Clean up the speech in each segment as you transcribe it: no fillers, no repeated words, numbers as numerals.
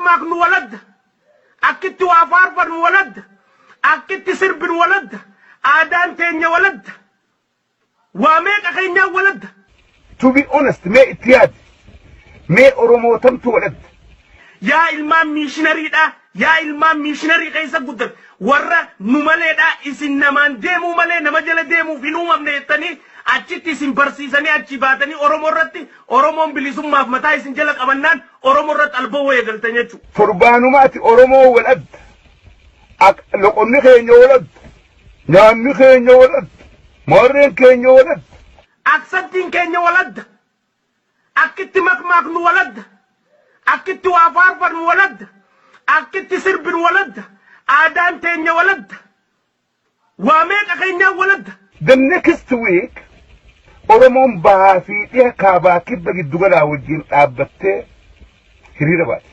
Makmaaknu waladda. Akkitti waa faarfannu waladda. Akkitti sirbinu waladda. Aadaan teenya waladda. Waa meeqa keenyaan waladda. To be honest, mee itti yaadi. Mee Oromoo tamtu waladda? Yaa ilmaan miishinariidha. Yaa ilmaan missionarii keessa guddate. Warra nu maleedha. Isin namaan deemuu malee nama jala deemuuf hin uumamne jettanii achitti isin barsiisanii achi baatanii Oromoo irratti, Oromoon bilisummaaf mataa isin jala qabannaan Oromoo irratti alboo wayii galtan jechuudha. Torbaanumaati Oromoo waladda. Loqonni keenya waladda. Nyaanni keenya waladda. Maarreen keenya waladda. Accentiin keenya waladda. Akkitti makmaaknu waladda. Akkitti waa faarfannu waladda. Akkitti sirbinu waladda. Aadaan teenya waladda. Waa meeqa keenyaan waladda. The next week Oromoon bahaa fi dhiha, kaabaa, kibba, giddugalaa wajjin dhaabbattee hiriira baate.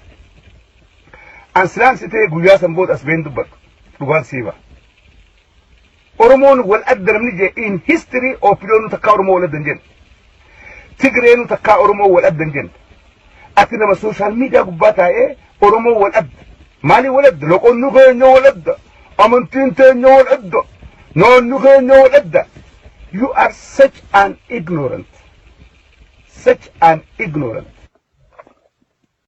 An silaan si ta'e guyyaa san booda as been dubbadhu, dhugaan siiba. Oromoon wal adda namni jee, in history OPDOnu takkaa Oromoo wal adda hin jenne. Tigreenu takkaa Oromoo wal adda hin jenne. Ati nama social media gubbaa taa'ee Oromoo wal adda. Maaliif wal adda? Loqonni keenya wal adda. Amantiin teenya wal adda. Naanni keenya wal adda. You are such an ignorant. Such an ignorant.